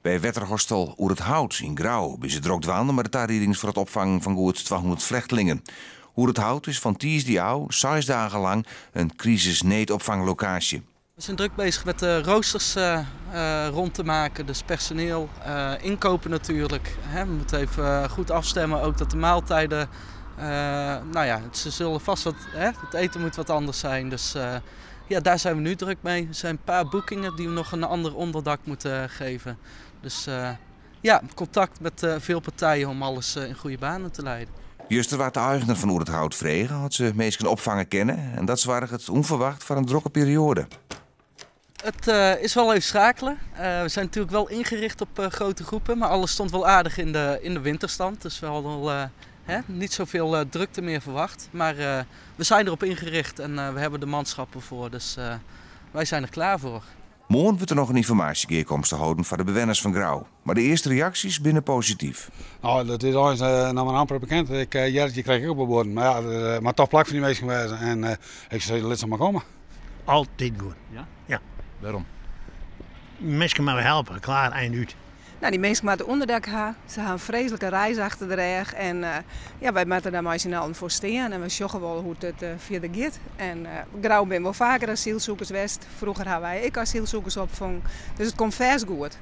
By wetterhostel Oer it Hout yn Grou binne se drok dwaande mei de tariedings foar it opfangen fan goed 200 flechtlingen. Oer it Hout is fan tiisdei ôf seis dagen lang in krisisneedopfanglokaasje. We zijn druk bezig met de roosters rond te maken, dus personeel, inkopen natuurlijk. Hè, we moeten even goed afstemmen, ook dat de maaltijden, nou ja, ze zullen vast wat, hè, het eten moet wat anders zijn. Dus ja, daar zijn we nu druk mee. Er zijn een paar boekingen die we nog een ander onderdak moeten geven. Dus ja, contact met veel partijen om alles in goede banen te leiden. Juster waard de eigener fan Oer it Hout frege oft se minsken opfange kinne en dat soarget ûnferwacht foar in drokke perioade. Het is wel even schakelen. We zijn natuurlijk wel ingericht op grote groepen, maar alles stond wel aardig in de winterstand. Dus we hadden al, hè, niet zoveel drukte meer verwacht. Maar we zijn erop ingericht en we hebben de manschappen voor, dus wij zijn er klaar voor. Moarn wurdt der noch in ynformaasjegearkomste holden foar de bewenners fan Grou. Mar de earste reaksjes binne posityf. Nou, dat is eins noch mar amper bekend. Ik hear krekt op 'e buorden. Mar ja, der moat toch plak foar dy minsken wêze. En ik soe sizze, lit se mar komme. Altyd goed. Ja? Ja. Wêrom? Minsken moatte we helpe, klaar, ein út. Nou, dy minsken moatte ûnderdak ha. Se ha in freeslike reis achter de rêch. En ja, wy moatte dêr mei syn allen foar stean. En we sjogge wol hoe't it fierder giet. En Grou binne wol faker asylsûkers west. Froeger ha wy ek asylsûkers opfongen. Dus it komt fêst goed.